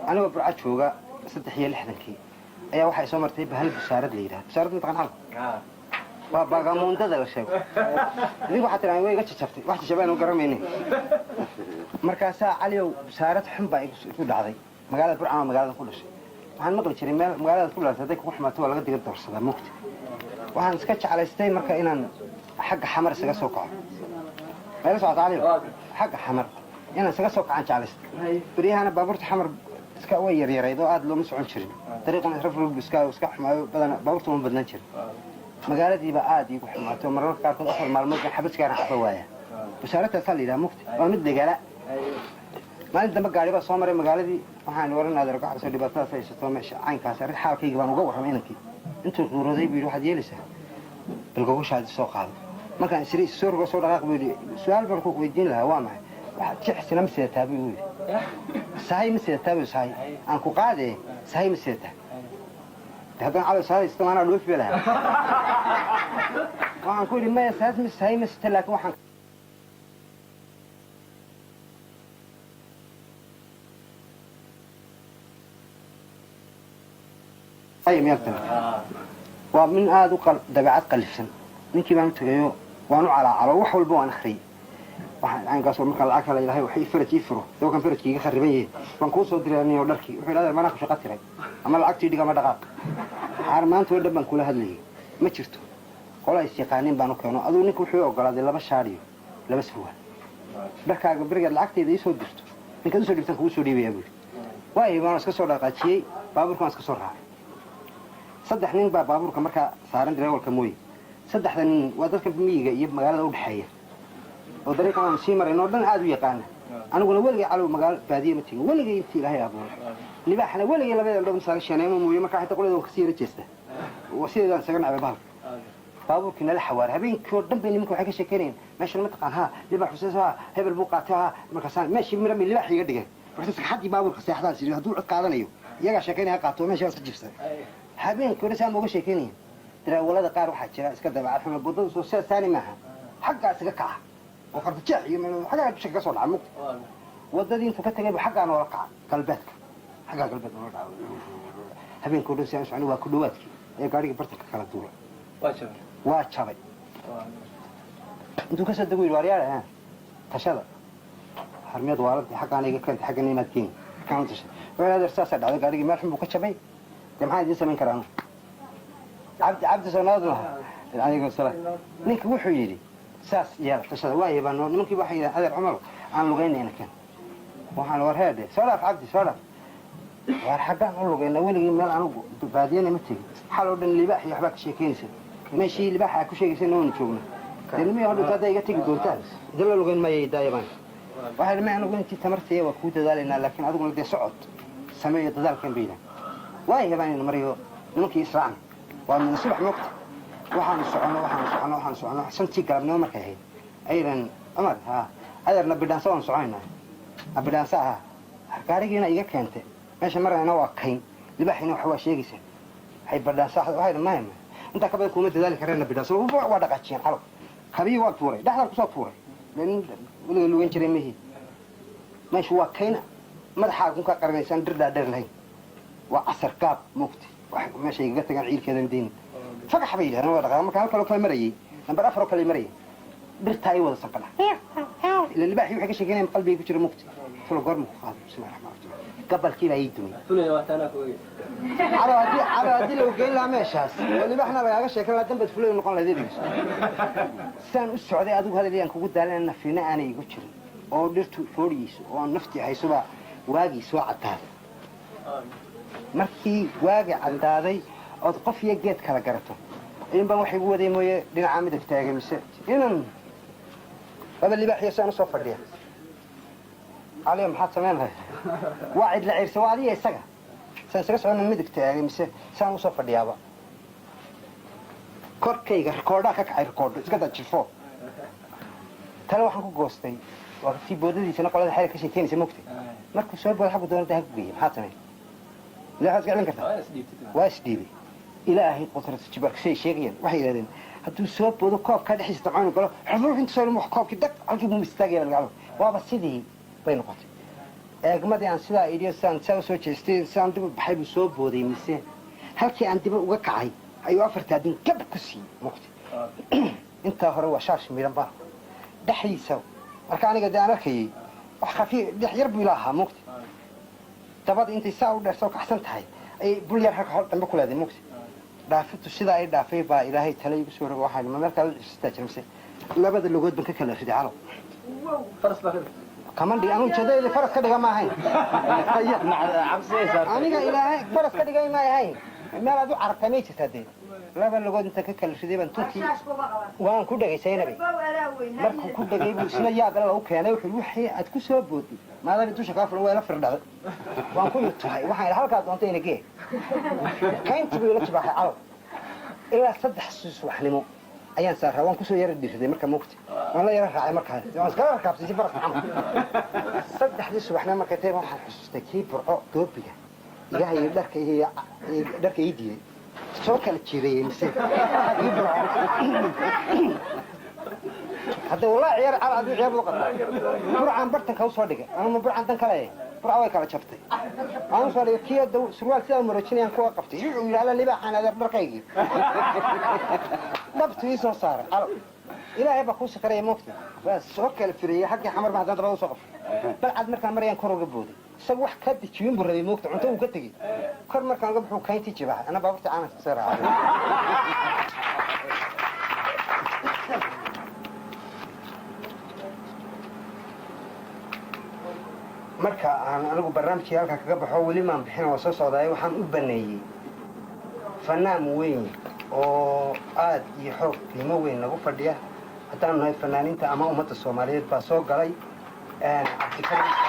Anigoo Burca jooga 63-kii ayaa waxay soo martay bahal busaarad la yidhaha. Busaarad mataqan xal waa baagamuundada la sheego. Idinku waxaa tiraa way iga jajabtay, wax jajabaan u garanmayne. Markaasaa Caliow busaarad xun baa igu dhacday magaalada Burca, waa magaalada ku dhashay. Waxaan maqli jiray meel magaalada ku dhalatay hadday kugu xumaato waa laga diga doorsadaa mugta. Waxaan iska jeclaystay marka inaan xagga Xamar isaga soo kaco. Meela socota Caliow, xagga Xamar inaan isaga soo kacaan jeclaystay. Beryahana baabuurta Xamar iska way yaryarayd oo aada looma socon jirin, dariiquna rafrug iska xumaayo, badan baabuurta uma badnaan jirin. Magaaladiiba aada iigu xumaato, mararka qaarkood 4 maalmood baan xabad sigaaran caba waaya. Basaarataasaa la yidhaha mugta, waa mid degala. Maalin dambe gaari baa soo maray magaaladii. Waxaan waran adeer gaxasoo dhibaatadaas haysato meesha caynkaas arrin xaalkayga baan uga warramay. Inankii intuu quuraday buu yidhi, waxaad yeelaysaa bal gogoshaadi soo qaado. Markaan isiri soo rogo soo dhaqaaq buu yidhi, su-aal baan ku weydiin lahaa, waa maxay? Waxaad jixsina ma sidataa buu yidhi, sahay ma sidataa buu, sahay aan ku qaadee, sahay ma sidataa? De haddaan calow sahay haysto maanaa dhoofi ba lahaa. Waxaan ku yidhi maya, saas ma sahay ma sita, laakiin waxaan waa min aada u dabeecad qalifsan. Ninkii baan u tegayo, waan u calaacalo, wax walba waan akhriyey. Waxaan caynkaas markaan lacag kala ilahay wax ii faraj ii furo, dawakan farajki iga khariban yahay baan kuu soo diray aniyo dharkii. Wuxuu yidhahdaa manaa ku shaqo tiray ama lacagtii dhig ama dhaqaaq xaar. Maanta oo dhan baan kula hadlayay, ma jirto qola is yaqaanin baan u keeno. Aduu ninka wuxuu ogolaaday 2 shaar iyo 2 surwaal. Dharkaaga berigaad lacagtayda iisoo dirto, ninkaad usoo dhibtaan kugu soo dhiibayaa buu yidhi. Waayo waan iska soo dhaqaajiyey, baabuurka waan iska soo raacay. 3 nin baa baabuurka markaa saaran, dareewalka mooye. 3da nin waa dadka miyiga iyo magaalada udhexeeya oo dariiqan aan sii marayn oo dhan aada u yaqaana. Aniguna weligay calow magaalo baadiye ma tegin, weligay intii Ilaahay abuuray. Libaaxna weligay labada indhood masaaga sheeneemo mooye. Markaa xitaa qolada waan kasii yara jeesta, sideedaan isaga nacbay bahalka. Baabuurkii nala xawaaray, habeenkii oo dhan bay nimanka waxay ka sheekeynayeen meeshan ma taqaan, ha libaax xusees, ha hebel buu qaatay, ha markaasaan meeshii mirami libaax iga dhigeen. Markaas xaggii baabuurka seexdaan sidii hadduu cod qaadanayo iyagaa sheekeynaya ha qaato, meesha iska jibsay. Habeenkii hore saan uga sheekeynaya. Daraawalada qaar waxaa jira iska dabeecad xuma, buddada soo sidaa saani maaha, xaggaa isaga kaca oo qardajeex iyo xaggaa dusha kaga soo dhaca mugta. Waddadii intuu ka tagay buu xaggaa noola kaca, galbeedka, xaggaa galbeed noola dhaca. Habeenkii o dhan si aan socnay waa ku dhawaadkii ee gaadhigii bartanka kala duulay, waa jabay. Intuu kasoo dego yidhi, waaryaal tashada harmiyad waaladii xaggaana iga keentay, xaggana imaad keeni kaan tashay. Wuxuu adeer saasaa dhacday, gaadhigii meel xun buu ka jabay, dee maxaan idiin samayn karaa? Cabdi cabdi soo nabad maaha? Calaykum salaam. Ninka wuxuu yidhi saas yeela tashada waaye baan. Nimankii waxay yidhahan, adeer Cumar aan lugaynayna ken. Waxaan war heedhe soo dhaaf Cabdi, soo dhaaf, waar xaggaan u lugayna? Weligii meel anugu baadiyana ma tegin. Xal oo dhan libaax iyo waxbaa ka sheekeynaysa, meeshii libaaxa ku sheegaysayna waanu joogna. Dee nimihii hodhunta hadday iga tegi doontaan idinla lugayn maayo, daaya baan. Waxay dhimay anigu intii tamartaya waa kuu dadaalaynaa, laakiin adiguna dee socod sameeyo dadaalkan bay yidhahan. Waaya baan ina mariyo nimankii israacan waa min subax moogta. Waxaanu socono, waxaanu socono, waxaanu socono, 5tii galabnimo markay ahayd aydan Cumar ha adeerna bidhaansa waan soconaynaa ha bidhaansa ahaa gaarigiina iga keentay meesha marayna waa kayn libaaxina wax waa sheegaysaa waxay bidhaansa waxay maya maya intaa ka badan kuma dadaali kareenna bidhaansa. Waa dhaqaajiyeen calow, kabii waa tuuray, dhexdaan kusoo tuuray, weliga lugan jiray mihi. Meeshu waa kayn, madaxaa kun ka qarinaysaan dhir dhaadheer lahayn, waa casar gaab moogta. Meesha igaga tagaan ciilkeedan deynin fagax bay yidhahdeen. Waa dhaqaa marka halkaloo kale marayay, nambar 4 oo kale marayay, dhirtaa ay wada sanqadha ila libaaxii waxay ka sheekeynayaan qalbiga ku jira mugta talo goorma ku qaado. Bismillahi raxmaan raxiim, gabalkii baa ii dumay. Calo haddii, calo haddii lagu geyn lahaa meeshaas oo libaaxna lagaaga sheekan lahaa dambaad fulay noqon lahayd dhegeyso. Saan u socday adigu hadal yaan kugu daalana, nafina aanay igu jirin oo dhirtu fooriyeyso oo aan naftii haysobaa waagii soo caddaaday. Markii waagi caddaaday ood qof iyo geed kala garato in baan wax igu waday mooye dhinacaa midig taagay mise inan waaba libaaxiyo saan usoo fadhiya. Caliyo maxaad samayn lahayd? Waa cidla ciirsa, waa adiga isaga saan isaga socona midig taagay mise saan usoo fadhiyaaba korkayga rikoodhaa ka kacay, rikoodho iska daa jirfo tale. Waxaan ku goostay waa tii boodadiisana qolada xeer ka sheekeynaysa mogtay. Markuu soo booda xaggu doonada ha ku geeyay, maxaad samayn? Ilaa waxaad iska celin kartaa, waa isdhiibay. Ilaahay qudrata jibaarka siday sheegayaan waxay yidhahdeen hadduu soo boodo koobkaa dhexdiisa dabcaan galo xufuf inta soo wax koobkii dag halkii buu istaagaya lagacabo. Waaba sidii bay noqotay. Eegmadii aan sidaa idhiyo, sidaan sidaa usoo jeestay, sidaan dib u baxay buu soo booday, mise halkii aan diba uga kacay ayuu afarta adin gab ku siiyey. Muqti intaa hore waa shaash miidhan baa dhexdiisa. Marka aniga dee aan arkayay wax khafiif dhex yar buu ila ahaa, mugti dabada intay saa u dheer soo kacsan tahay ayay bul yar halka hor dambe ku leedahay, mugti dhaafintu sidaa ay dhaafay baa Ilaahay tale igu soo rogo. Waxaan ma meel kale u cirsataa jira, mise labada lugood ban ka kala riday, calow. Faras baa ka dhigtay. Kaman dhig, anu ujeedadayda faras ka dhiga ma ahayn. Cabsi. Aniga Ilaahay faras ka dhigay ma ahayn. Meel aad u carabtaa may jirtaa? Dee laba lugood inta ka kala riday baan tunkii waan ku dhegay Saynabi. Markuu ku dhegay buu isna yaab alla u keenay. Wuxuu wixii aad ku soo booday maadaama dusha kaa fulan waa ila firdhaday. Waan ku yutuhay, waxaan idhi halkaa doonta ina gee. Kayntii buu ila jibaaxay, calow. Ilaa 3 subaxnimo ayaan saaraa. Waan kusoo yara dhiriday marka, mugti waan la yara raacay markaas, waan iskala rakaabsay si faras camal. 3dii subaxnimo markay tahay waxaan xusuustay kii Burco doobiga iga hayay, dharka iyo dharka ii diiday, soo kala jiirayey, mise kii Burco. Hadda wallahi ciyaar cal aduu ciyaar buu qabtaa. Burcaan bartanka usoo dhigay anuma burcaan dan kale, Burca way kala jabtay, aan usoo dhigay kii daw surwaal sidaa marojinayaan kuwa qabtay. Wuxuu yidhi, "Alla libaaxaan adeer dharkaygii dhabtu ii soo saaray." Calo Ilaahay baa kuu sakaraya, moogta waa soo kala firiyey xaggii Xamar baa haddana dabada usoo qabtay. Balcad markaan marayaan kor uga booday. Isaga wax ka dejiyun buu rabay, moogta cunto uu ka tegey. Kor markaan uga baxuu kayntii jibaaxay, ana baaburtii caanas soo raacay. Marka aan anigu barnaamijkii halkaa kaga baxo, weli maan bixin, oo soo socdaay. Waxaan u baneeyey fanaan weyn oo aad iyo xoog qiimo weyn nagu fadhiya haddaanu nahay fanaaniinta ama ummadda Soomaaliyeed baa soo galay, Cabdikarim.